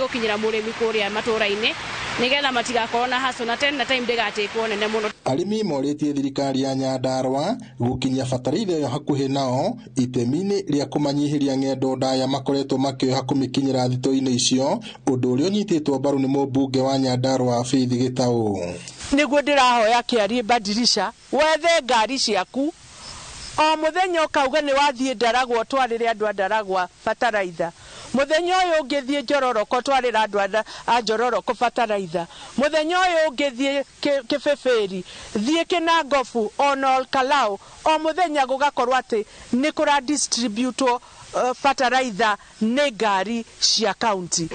Speaker 14: gũkinyĩra mũrĩmi kũrĩa matũũra-inĩ nigetha matigakorwo na haso na tena time ndĩgatĩkwo nene mũno.
Speaker 7: Arĩmi morĩtie thirikari ya Nyandarua gũkinyia bataraitha ĩyo hakuhĩ nao itemi-inĩ rĩa kũmanyihĩria ng'endo ndaya makoretwo makĩoha kũmĩkinyĩra thitũ-inĩ icio, ũndũ ũrĩa ũnyitĩtwo mbaru nĩ mũmbunge wa Nyandarua Faith Gĩtaũ.
Speaker 15: Nĩguo ndĩrahoya kĩarie badirisha wethe ngari ciaku
Speaker 2: O muthenya ukauga ni wathie Ndaragwa twarire andu a Ndaragwa bataraitha, muthenya uyu ungithie Njororoko twarire andu a Njororoko bataraitha, muthenya uyu ungithie Kibibiri, thie Kinangobu ona Olkalau, o muthenya gugakorwo ati ni kura distributwo bataraitha ni ngari cia county.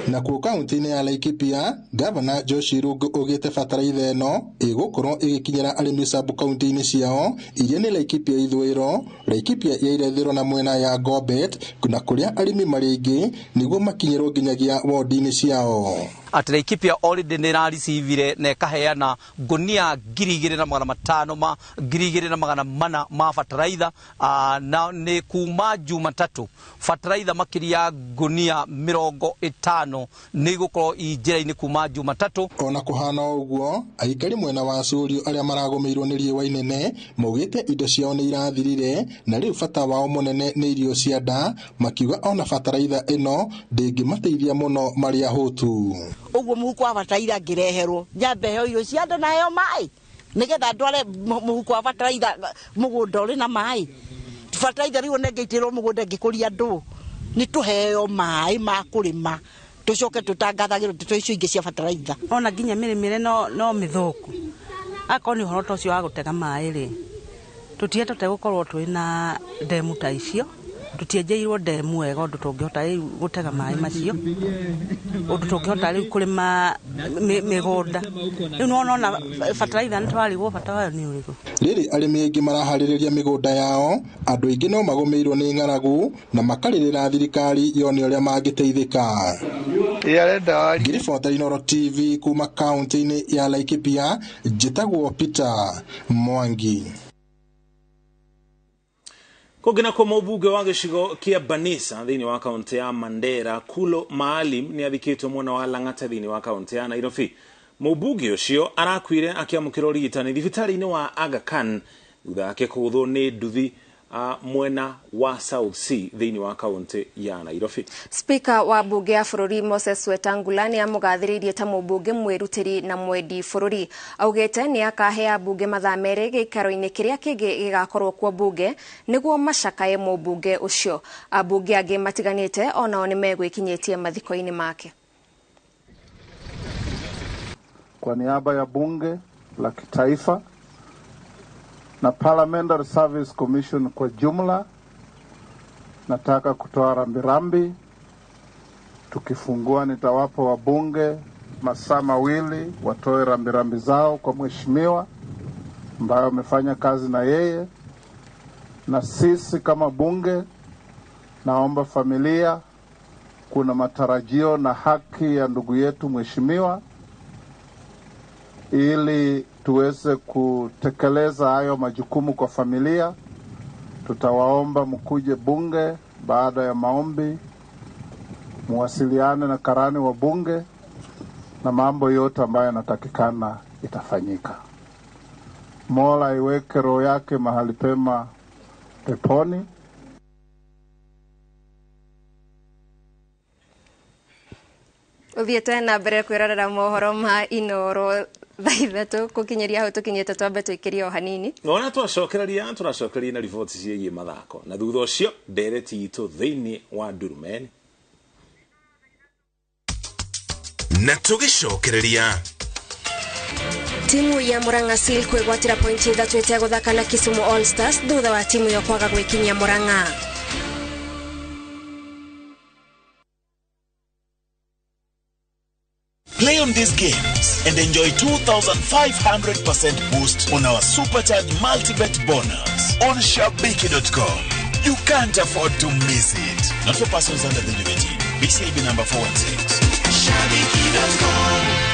Speaker 7: Na kuo kaunti-inĩ ya Laikipia, Gavana Josh Irungu augĩte bataraitha ĩno ĩgũkorwo ĩgĩkinyĩra arĩmi sub kaunti-inĩ ciao iria nĩ Laikipia ithũĩro, Laikipia ya irathĩro na mwena ya Gobet, na kũrĩa arĩmi marĩ aingĩ nĩguo makinyĩrwo nginyagia wondi-inĩ ciao.
Speaker 11: At Laikipia already nĩ ĩrarecivire na ĩkaheana ngunia 2,500 ma 2,400 ma bataraitha, na nĩ kuma Jumatatu bataraitha makĩria ngunia 50 nĩ igũkorwo i njĩra-inĩ kuma Jumatatu.
Speaker 7: Ona kũhana ũguo, aikari mwena wa Curio arĩa maragũmĩirwo nĩ riũa inene maugĩte indo ciao nĩ irathirire na rĩu bata wao mũnene nĩ irio cia nda, makiuga ona bataraitha ĩno ndĩngĩmateithia mũno marĩ ahũtu.
Speaker 15: Ũguo mũhuko wa bataraitha ngĩreherwo nyambe heo irio cia nda na heo maĩ nĩgetha ndware mũhuko wa bataraitha mũgũnda ũrĩ na maĩ. Bataraitha rĩu nengeitirwo mũgũnda ngĩkũria ndũ nĩ tũheo maĩ ma kũrĩma tũcoke tũtangathagĩrwo ndeto icio ingĩ cia bataraitha.
Speaker 16: Ona nginya mĩrĩmĩre no mĩthũku, akorwo nĩ ũhoro ta ũcio wa gũtega maĩ rĩ, tũtihetete gũkorwo twĩ na ndemu ta icio, tũtienjeirwo ndemu wega ũndũ tũngĩhota rĩu gũtega maĩ macio, ũndũ tũngĩhota rĩu kũrĩma mĩgũnda. Rĩu nĩwona ona bataraitha nĩtwarigwo bata wayo nĩ ũrĩkũ.
Speaker 7: Rĩrĩ arĩmi aingĩ maraharĩrĩria mĩgũnda yao, andũ aingĩ no magũmĩirwo nĩ ng'aragu na makarĩrĩra thirikari yone ũrĩa mangĩteithĩka. Ngĩribota Inooro TV kuma kaunti-inĩ ya Laikipia, njĩtagwo Peter Mwangi.
Speaker 6: Kũngĩ nakuo mũmbunge wa gĩcigo kĩa Banisa thĩinĩ wa kaunti ya Mandera Kulo Maalim nĩ athikĩtwo mwena wa Lang'ata thĩinĩ wa kaunti ya Nairobi. Mũmbunge ũcio arakuire akĩamũkĩra ũrigitani thibitarĩ-inĩ wa Aga Khan thutha wake kũgũthwo nĩ nduthi mwena wa South C thĩinĩ wa kaunti ya Nairobi.
Speaker 4: Speaker wa bunge ya bũrũri Moses Wetangula nĩ amũgathĩrĩirie ta mũmbunge mwĩrutĩri na mwendi bũrũri. Augĩte nĩ akahea bunge mathaa merĩ gĩikaro-inĩ kĩrĩa kĩngĩ gĩgakorwo kuo bunge nĩguo macakaye mũmbunge ũcio. Ambunge angĩ matiganĩte onao nĩ megwĩkinyĩtie mathiko-inĩ make.
Speaker 17: Kwa niaba ya bunge la kitaifa na Parliamentary Service Commission kwa jumla, nataka kutoa rambirambi. Tukifungua nitawapa wabunge masaa mawili watoe rambirambi zao kwa mheshimiwa ambaye amefanya kazi na yeye. Na sisi kama bunge, naomba familia, kuna matarajio na haki ya ndugu yetu mheshimiwa ili tuweze kutekeleza hayo majukumu kwa familia. Tutawaomba mkuje bunge baada ya maombi, muwasiliane na karani wa bunge na mambo yote ambayo yanatakikana itafanyika. Mola iweke roho yake mahali pema peponi.
Speaker 4: Uthiete na mbere kwirorera mohoro ma Inooro thaa ithatũ gũkinyĩria hau tũkinyĩte, twambe tũikĩrie o hanini.
Speaker 6: Ona twacokereria tũracokereria na riboti ciĩgiĩ mathako na thutha ũcio ndereti itũ thĩinĩ wa Ndurumeni.
Speaker 8: Na tũgĩcokereria
Speaker 4: timu ya Murang'a Seal kwĩgwatĩra pointi ithatũ ĩtegũthaka na Kisumu All Stars thutha wa timu ĩyo kwaga gwĩkinyia Murang'a.
Speaker 18: Play on these games and enjoy 2,500% boost on our supercharged multibet bonus on Shabiki.com. You can't afford to miss it. Not for persons under the age of 18. BCLB number 416.
Speaker 8: Shabiki.com.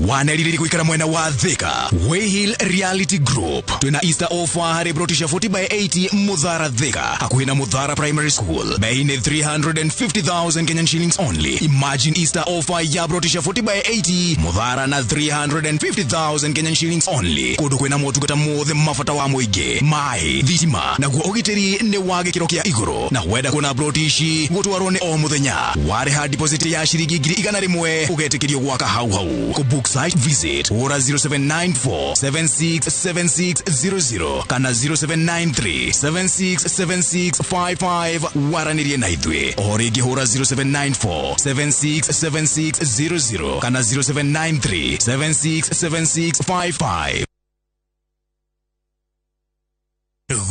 Speaker 19: Waneriri gwikara mwena wa Thika Wayhill Reality Group twina Easter offer hari broti cia 40 by 80 Muthara Thika hakuhi na Muthara Primary School bei ni 350,000 Kenyan shillings only. Imagine Easter offer ya broti cia 40 by 80 Muthara na 350,000 Kenyan shillings only. Kundu kwina motungata mothe mabata wa muingi mai thitima naguo ugitiri ni wa gikiro kia iguru na wenda kuona broti ici gutwarwo ni o muthenya wariha deposit ya ciringi 100,000 ugetikirio gwaka hau hau. Book Site visit hũra 0794 767600 kana 0793 767655 waranĩrie na ithuĩ. O rĩngĩ hũra 0794 767600 kana 0793 767655.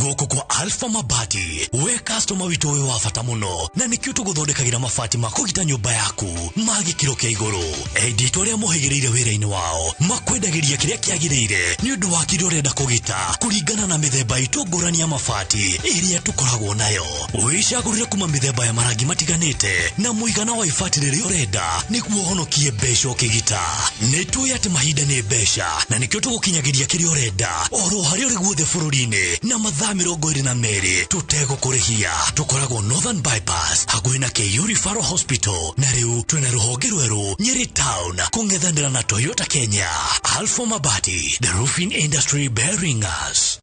Speaker 5: Gũkũ kwa Alpha Mabati, we customer witũ wĩ wa bata mũno, na nĩkĩo tũgũthondekagĩra mabati ma kũgita nyũmba yaku ma gĩkĩro kĩa igũrũ. Endia aitũ arĩa mohĩgĩrĩire wĩra-inĩ wao makwendagĩria kĩrĩa kĩagĩrĩire nĩ ũndũ wa kĩrĩa ũrenda kũgita kũringana na mĩthemba itũ ngũrani ya mabati ĩrĩa tũkoragwo nayo. Wĩcagũrĩre kuma mĩthemba ya marangi matiganĩte na mũigana wa ibati rĩrĩa ũrenda nĩguo ũhonokie mbeca ũkĩgita. Nĩ tũĩ atĩ mahinda nĩ mbeca, na nĩkĩo tũgũkinyagĩria kĩrĩa ũrenda oro harĩa ũrĩ guothe bũrũri-inĩ na mathaa 22 tũtegũkũrĩhia. Tũkoragwo Northern Bypass hakuhĩ na KU Referral Hospital, na rĩu twĩna rũhonge rwerũ Nyeri Town kũng'ethanĩra na Toyota Kenya. Alpha Mabati, the roofing industry bearing us.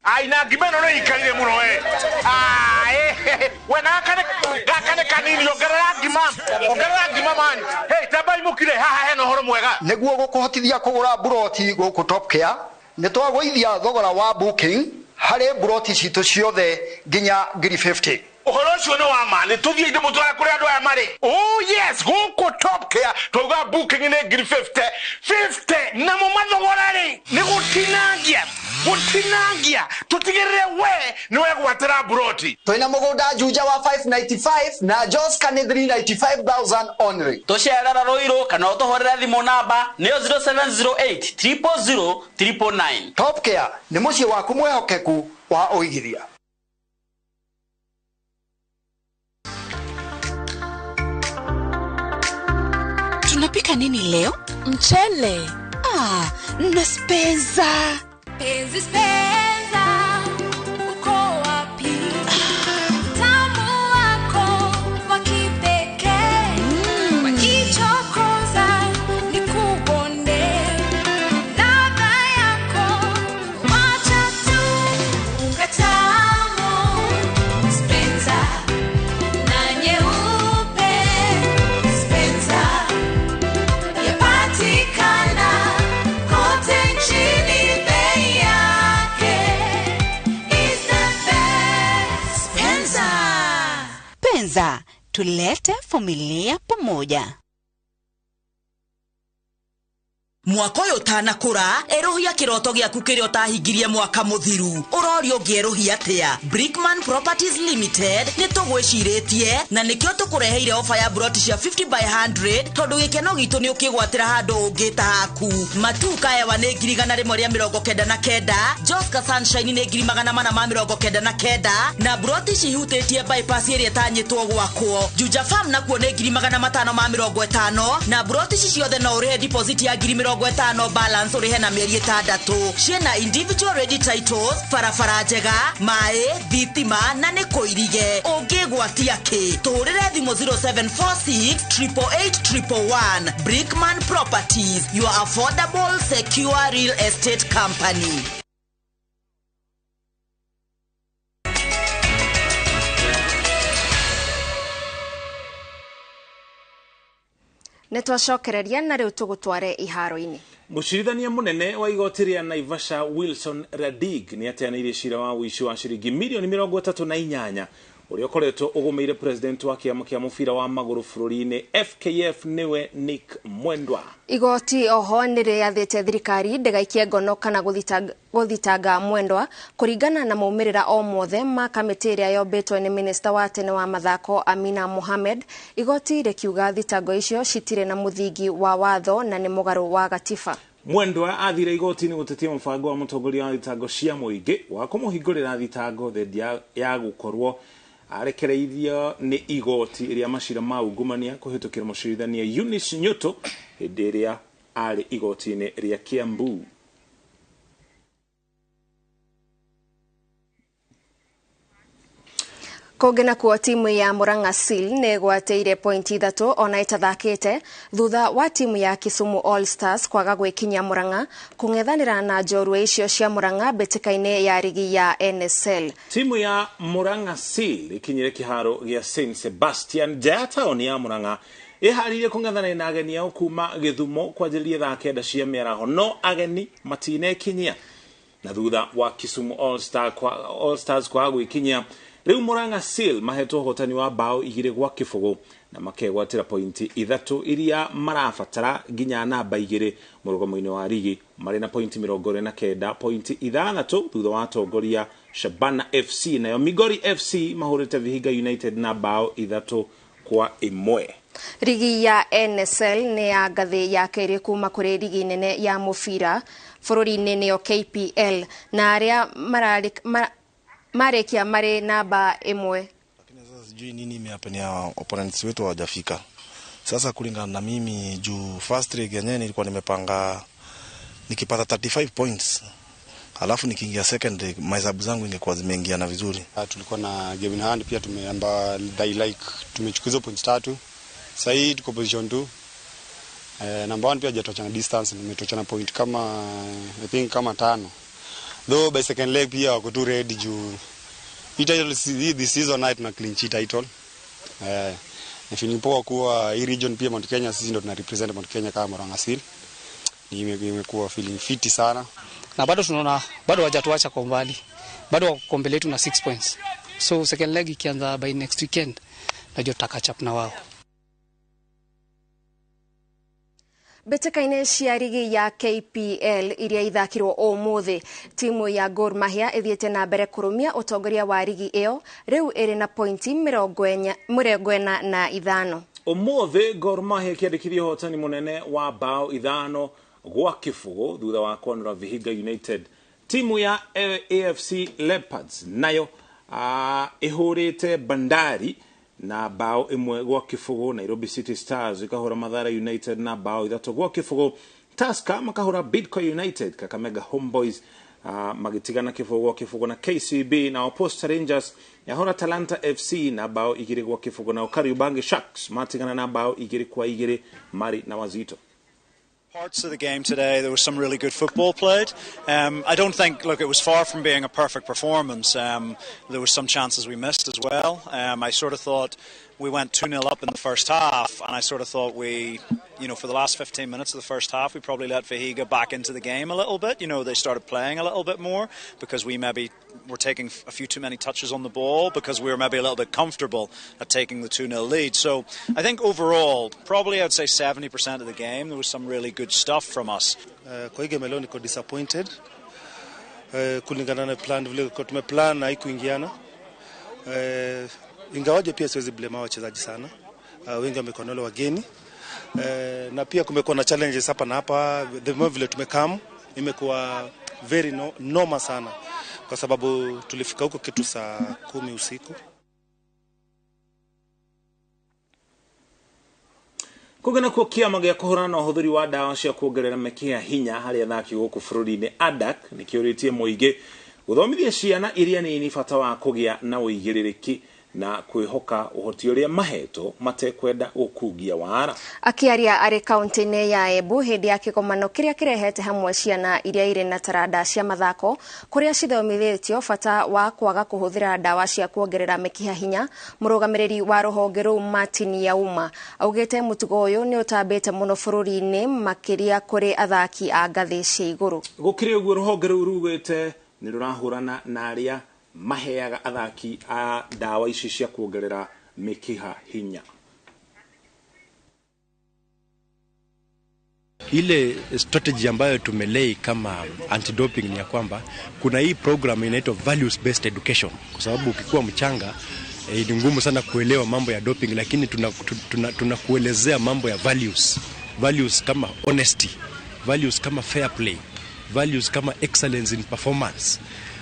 Speaker 10: Aina ngima ĩno nĩ ikarire mũno we. We gaka nĩ kanini, ongerera ngima, ongerera ngima man. Hey, tambai mũkire haha hena ũhoro mwega.
Speaker 20: Nĩguo gũkũhotithia kũgũra mburoti gũkũ Top Care, nĩ twagũithia thogora wa booking harĩ mburoti citũ ciothe nginya 50,000.
Speaker 10: Ũhoro ũcio nĩ wa ma, nĩ tũthiĩ ndĩmũtware kũrĩa andũ aya marĩ. Oh yes, gũkũ Top Care twauga booking nĩ 50,000 50, namo mathogora rĩ nĩ gũtinangia, gũtinangia, tũtigĩrĩre we nĩ wegwatĩra mburoti.
Speaker 20: Twĩna mũgũnda Juja wa 595 na Joska nĩ 395,000 only.
Speaker 21: Tũcerera Rũirũ kana ũtũhũrĩre thimũ namba nĩyo 0708 000 999.
Speaker 20: Top Care nĩ mũciĩ waku mwĩhokeku wa ũigithia.
Speaker 22: Tunapika nini leo?
Speaker 12: Mchele.
Speaker 22: Ah, na spenza.
Speaker 12: Penzi spenza, uko wapi? Utamu wako wa kipekee. Wakichokoza nikubonde. Ladha yako wacha tu ukatamu. Spenza na nyeupe. Spenza yapatikana kote nchini. Bei yake is the best.
Speaker 22: Spenza. Penza, tulete familia pamoja.
Speaker 23: Mwaka ũyũ ũtanakũra, erũhia kĩroto gĩaku kĩrĩa ũtahingirie mwaka mũthiru. Ũrorio ũngĩerũhia atĩa? Brickman Properties Limited nĩ tũgwĩcirĩtie na nĩkĩo tũkũreheire ofa ya broti cia 50 by 100 tondũ gĩkeno gitũ nĩ ũkĩgwatĩra handũ ũngĩta haku. Matuu Kaewa nĩ 199,000, Joska Sunshine nĩ 499,000 na broti ici ihutĩtie bypass ĩrĩa ĩtanyĩtwo gwakwo. Juja Farm nakuo nĩ 550,000 na broti ici ciothe no ũrĩhe deposit ya 50,000 balance ũrĩhe na mĩeri 6. Ciĩna individual ready titles, barabara njega, maĩ, thitima na nĩ kũirige. Ũngĩgwatia kĩ? Tũhũrĩre thimũ 0746 888 111. Brickman Properties, your affordable, secure real estate company.
Speaker 4: Nĩ twacokereria na rĩu tũgũtware iharo-inĩ.
Speaker 6: Mũcirithania mũnene wa igoti rĩa Naivasha Wilson Radig nĩ ateanĩirie cira wa ũici wa ciringi mirioni 38 ũrĩa ũkoretwo ũgũmĩire president wa kĩama kĩa mũbira wa magũrũ bũrũri-inĩ FKF nĩwe Nick Mwendwa.
Speaker 4: Igoti oho nĩ rĩathĩte thirikari ndĩgaikie ngono kana gũthitanga Mwendwa kũringana na maumĩrĩra o mothe ma kamĩtĩ ĩrĩa yombĩtwo nĩ minista wa tene wa mathako Amina Mohamed. Igoti rĩkiuga thitango icio citirĩ na mũthingi wa watho na nĩ mũgarũ wa gatiba.
Speaker 6: Mwendwa athire igoti-inĩ gũtetia mũbango wa mũtongoria wa thitango cia mũingĩ wa kũmũhingũrĩra thitango thendi ya gũkorwo arekereirio nĩ igoti rĩa macira ma ungumania kũhĩtũkĩra mũcirithania Eunice Nyoto hĩndĩ ĩrĩa arĩ igoti-inĩ rĩa Kiambu.
Speaker 4: Kũngĩ nakuo timu ya Murang'a Seal nĩ ĩgwatĩire pointi 3 ona ĩtathakĩte thutha wa timu ya Kisumu All Stars kwaga gwĩkinyia Murang'a kũng'ethanĩra na njorua icio cia Murang'a mbĩtĩka-inĩ ya rigi ya NSL.
Speaker 6: Timu ya Murang'a Seal ikinyire kĩharo gĩa St Sebastian nja ya taũni ya Murang'a Ĩharĩirie kũng'ethanĩra na ageni ao kuma Gĩthumo kwanjĩrĩria thaa 9 cia mĩaraho, no ageni matinekinyia. Na thutha wa Kisumu All Stars kwaga gwĩkinyia, rĩu Murang'a Seal mahetwo ũhotani wa bao 2-0 na makegwatĩra pointi 3 iria marabatara nginya namba 2 mũrũgamo-inĩ wa rigi, marĩ na pointi 29, pointi 6 thutha wa atongoria Shabana FC. Nayo Migori FC mahũrĩte Vihiga United na bao 3-1.
Speaker 4: Rigi ya NSL nĩ ya ngathĩ ya kerĩ kuma kũrĩ rigi nene ya mũbira bũrũri-inĩ nĩyo KPL, na arĩa marĩkia marĩ namba 1.
Speaker 1: Sasa sijui nini imehapenia opponents wetu hawajafika. Sasa kulingana na mimi, juu first leg yenyewe nilikuwa nimepanga nikipata 35 points, alafu nikiingia second leg mahesabu zangu ingekuwa zimeingiana vizuri.
Speaker 3: Tulikuwa na game in hand pia, tumeamba like tumechukua hizo points 3. Sasa hii tuko position 2. Number 1 pia hajatochana distance, nimetochana point kama I think kama 5. Though by second leg pia wako tu ready juu hii title this season night na clean sheet title. Ni feeling poa kuwa hii region pia Mount Kenya, sisi ndio tuna represent Mount Kenya kama Murang'a Seal. Imekuwa feeling fiti sana.
Speaker 9: Na bado tunaona bado hawajatuacha kwa umbali. Bado wako mbele yetu na 6 points. So second leg ikianza by next weekend najua tutacatch up na wao.
Speaker 4: Mbĩtĩka-inĩ cia rigi ya KPL iria ithakirwo ũmũthĩ, timu ya Gor Mahia ĩthiĩte na mbere kũrũmia ũtongoria wa rigi ĩyo, rĩu ĩrĩ na pointi 45.
Speaker 6: Ũmũthĩ Gor Mahia ĩkĩandĩkithia ũhotani mũnene wa bao 5-0 thutha wa kwanũra Vihiga United. Timu ya AFC Leopards nayo ĩhũrĩte Bandari na bao 1-0. Nairobi City Stars ikahũra Mathare United na bao 3-0. Tusker makahũra Bidco United. Kakamega Homeboys magitigana 0-0 na KCB. Na Posta Rangers yahũra Talanta FC na bao 2-0. Na Kariobangi Sharks matigana na bao 2-2 mari na Wazito.
Speaker 24: Parts of the game today, there was some really good football played. I don't think, look, it was far from being a perfect performance. There were some chances we missed as well. I sort of thought we went 2-0 up in the first half, and I sort of thought we, you know, for the last 15 minutes of the first half, we probably let Vihiga back into the game a little bit. You know, they started playing a little bit more because we maybe were taking a few too many touches on the ball because we were maybe a little bit comfortable at taking the 2-0 lead. So I think overall, probably I'd say 70% of the game, there was some really good stuff from us.
Speaker 25: Kwa hii game leo niko disappointed. Kulingana na plan vile tumeplan haikuingiana. Ingawaje pia siwezi blame wachezaji sana. Wengi wamekuwa nalo wageni. Na pia kumekuwa na challenges hapa na hapa. The more vile tumekam imekuwa very noma sana kwa sababu tulifika huko kitu saa 10 usiku.
Speaker 6: Kũgena kuo kĩama gĩa kũhũrana na ũhũthĩri wa ndawa cia kuongerera mĩkiha hinya harĩ athaki gũkũ bũrũri-inĩ ADAK nĩkĩũrĩtie mũingĩ gũthomithia ciana iria nini bata wa kũgĩa na ũigĩrĩrĩki na kwĩhoka ũhoti ũrĩa mahetwo matekwenda gũkungia wara.
Speaker 4: Akĩaria arĩ kaunti-inĩ ya Embu hĩndĩ ya kĩgomano kĩrĩa kĩrehete hamwe ciana iria irĩ na taranda cia mathako kũrĩa cithomithĩtio bata wa kwaga kũhũthĩra ndawa cia kuongerera mĩkiha hinya, mũrũgamĩrĩri wa rũhonge rũu Martin Yauma augĩte mũtugo ũyũ nĩ ũtambĩte mũno bũrũri-inĩ makĩria kũrĩ athaki a ngathĩ cia igũrũ.
Speaker 6: Gũkĩrĩ ũguo rũhonge rũu rugĩte nĩ rũrahũrana na arĩa maheaga athaki a ndawa ici cia kuongerera mĩkiha hinya.
Speaker 26: Ile strategy ambayo tumelei kama anti-doping ni ya kwamba kuna hii program inaitwa values based education, kwa sababu ukikuwa mchanga ni ngumu sana kuelewa mambo ya doping, lakini tunakuelezea mambo ya values. Values kama honesty, values kama fair play, values kama excellence in performance.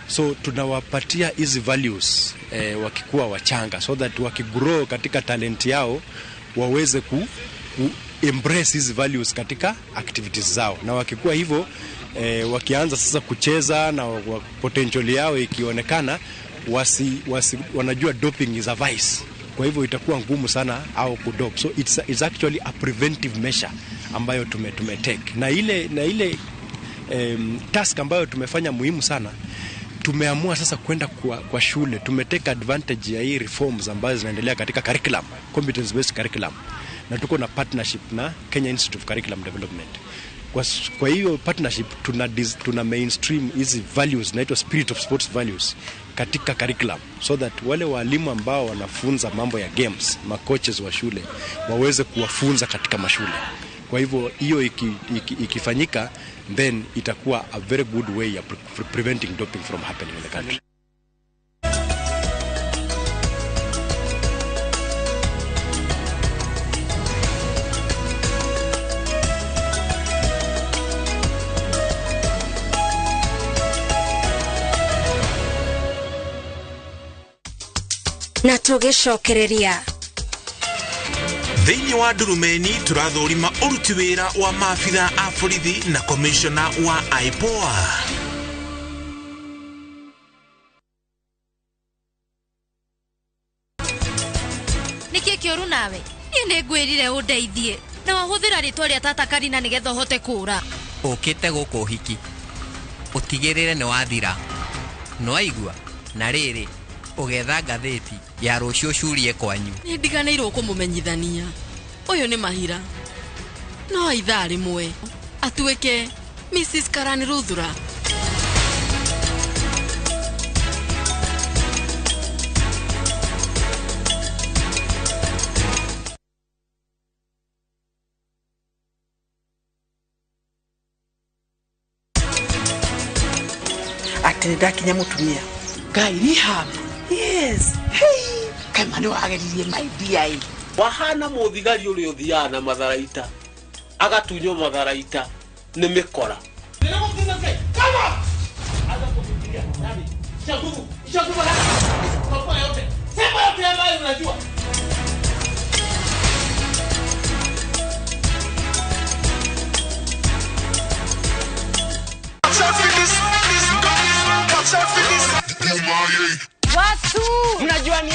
Speaker 26: So tunawapatia hizi values wakikuwa wachanga, so that wakigrow katika talent yao waweze ku embrace hizi values katika activities zao. Na wakikuwa hivyo wakianza sasa kucheza na potential yao ikionekana, wanajua doping is a vice. Kwa hivyo itakuwa ngumu sana au kudope. So it's actually a preventive measure ambayo tumetake. Na ile task ambayo tumefanya muhimu sana, tumeamua sasa kwenda kwa shule. Tumetake advantage ya hii reforms ambazo zinaendelea katika curriculum, competence based curriculum. na tuko na partnership na Kenya Institute of Curriculum Development. Kwa hiyo partnership tuna mainstream hizi values zinaitwa spirit of sports values katika curriculum, so that wale walimu ambao wanafunza mambo ya games, macoaches wa shule waweze kuwafunza katika mashule. Kwa hivyo hiyo ikifanyika, then itakuwa a very good way ya preventing doping from happening in the country.
Speaker 4: Na tũgĩcokereria
Speaker 8: Thĩinĩ wa ndurumeni tũrathũrima ũruti wĩra wa maabitha a borithi na komishona wa IPOA.
Speaker 12: Nĩkĩ kĩũru nawe? Niĩ nĩngwĩrire ũndeithie na wahũthĩra rĩtwa rĩa tata Karina nĩgetha ũhote kũũra.
Speaker 2: Ũkĩte gũkũ ũhiki ũtigĩrĩre nĩ wathira, nĩwaigua? Na rĩrĩ, ũgetha ngathĩti ya rũciũ ũcurie kwanyu.
Speaker 11: Nĩ ndiganĩirwo kũmũmenyithania ũyũ nĩ Mahira, no ithaa rĩmwe atuĩke Mrs. Karani Ruthura.
Speaker 13: Atĩ ndakinya mũtumia Ngai rehab. Yes. Hey, kaima nĩ wageririe my dear.
Speaker 14: Wahana mũthigari ũrĩa ũthiaga na matharaita agatunywo matharaita nĩ mĩkora.
Speaker 15: Watu, mnajua ni